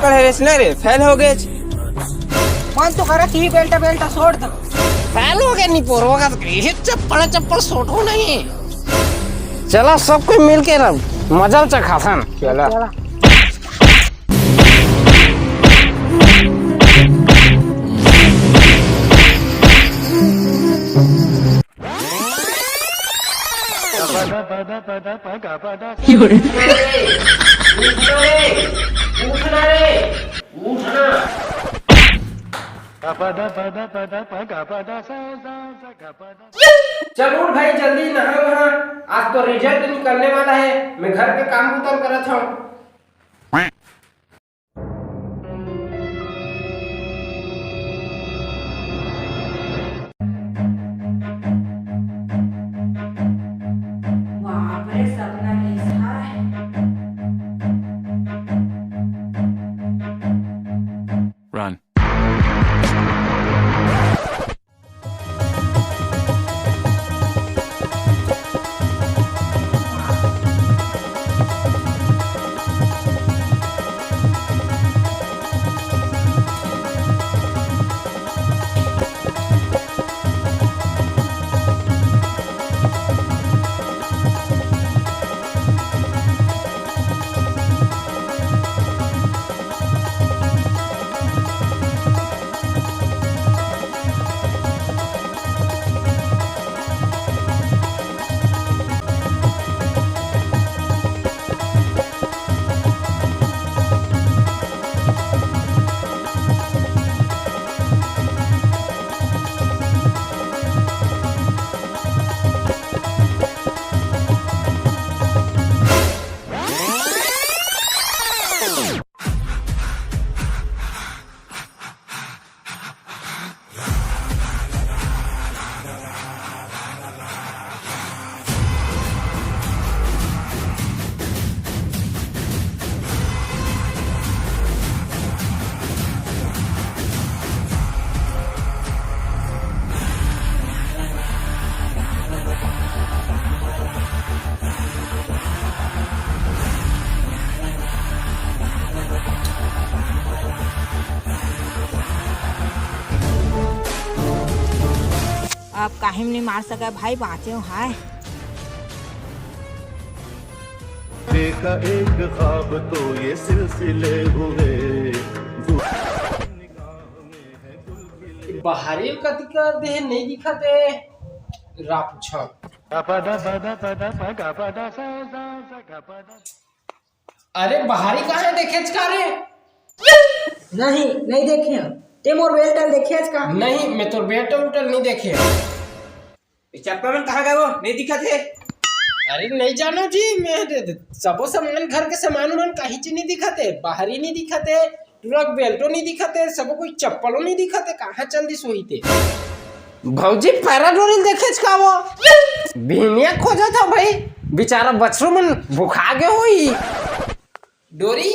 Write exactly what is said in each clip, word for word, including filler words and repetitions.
पढ़े रेस नहीं रे, फेल हो गए। मन तो करत ही बेल्टा बेल्टा छोड़ दे। फेल हो गए, नहीं पोरो का तो कही चप्पल चप्पल छोटो नहीं। चला, सब कोई मिल के रह, मजा चखाथन। चला। चला। चल उठ भाई, जल्दी नहा वहा, आज तो रिजल्ट निकलने वाला है। मैं घर के काम उतम करत हूँ। बाप रे, सपना कैसा है? Run. अब काहे म नइ मार सकय भाई, बाँचे हाय। देखा एक ख्वाब तो ये सिलसिले हुए। बाहरी कति कर दे हे, नइ दिखत हे। रा पूछा। अरे बाहरी कहाँ देखेच का रे? नहीं, नहीं देखे हँव। ते मोर बेल्ट ल देखेच का? नहीं, मैं तोर बेल्ट उल्ट ल नहीं देखे हँव। ये चप्पल मन कहाँ गए वो? नहीं दिखत हे। अरे नहीं जानो जी, मैं दे-, दे-, सबो सामान, घर के सामान उमान कहीं चीज नहीं दिखत हे, बाहरी नहीं दिखत हे, टुरा के बेल्टो नहीं दिखत हे, सबो कोई चप्पलो नहीं दिखत हे, कहाँ चल दिस होही ते? भौजी पैरा डोरी ल देखेच का वो? बिहनिया खोजत हँव भाई, बेचारा बछरू मन भुखा गे होही। डोरी?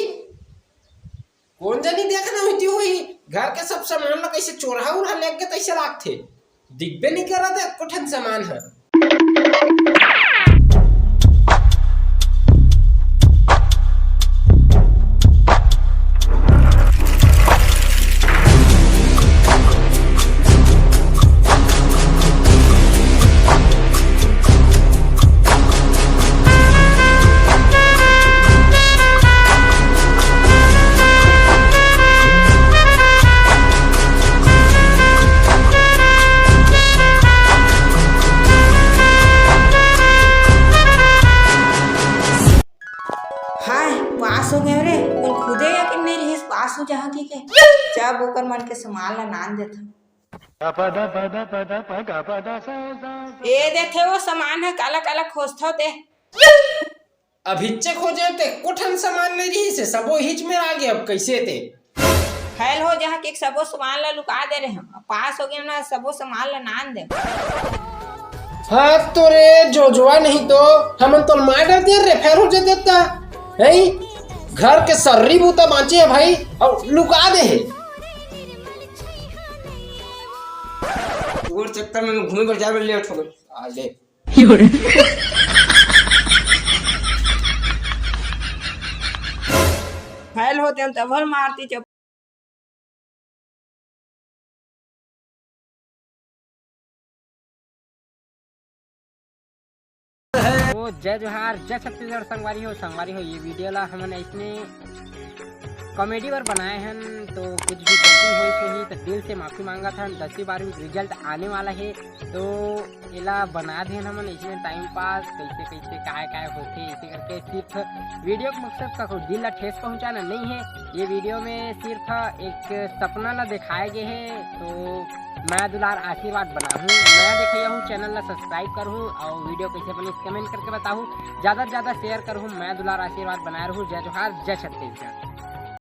कोन जनी देखना होती होही, घर के सब सामान ला कैसे चोरहा उरहा लेग गे तैसे लागथे। दिखबे नइ करत हे एको ठन सामान ह। हाय, पास हो गए रे। बोल, खुदे यकीन नहीं रहिस पास हो जाहा कहिके। जब ओकर मन के सामान ला नान देथन। ए देथे वो सामान ह, काला काला खोजथव ते। अभिच्चे खोजे ते एको ठन सामान नहीं रहिस हे, सबो हिच में आ गे। अब कैसे ते? फेल हो जाहा कि सबो सामान ला लुका दे रहे हम, पास हो गया ना, सबो सामान ला नान दे। हाँ तो रे जोजवा, नहीं तो हमन तो मार डरते रे, फेल हो जाते ता। हैं? घर के सर्री बूता बाँचे हे भाई, अउ लुका दे हे। तोर चक्कर में घूमे बर जाए बर लेट हो गए। आ ले। फैल होते हैं तब हल मारती चप। ओ जय जोहार, जय छत्तीसगढ़ संगवारी हो। संगवारी हो, ये वीडियो ला हमन ऐसने कॉमेडी बर बनाए हन, तो कुछ भी गलती होइस होही तो दिल से माफी मांगत हन। दसवीं बारहवीं रिजल्ट आने वाला है, तो एला बना देन हमन ऐसने टाइम पास, कैसे कैसे काय काय होथे, ऐसे करके सिर्फ वीडियो के मकसद का कोई दिल ला ठेस पहुंचाना नहीं है। ये वीडियो में सिर्फ एक सपना ला दिखाए गए है, तो मया दुलार आशीर्वाद बनाहू, नया देखइया हूँ, चैनल ला सब्सक्राइब करहू और वीडियो कैसे बनिस कमेंट करके बताहू, ज्यादा से ज्यादा शेयर करहू। मया दुलार आशीर्वाद बनाए रहू। जय जोहार, जय छत्तीसगढ़।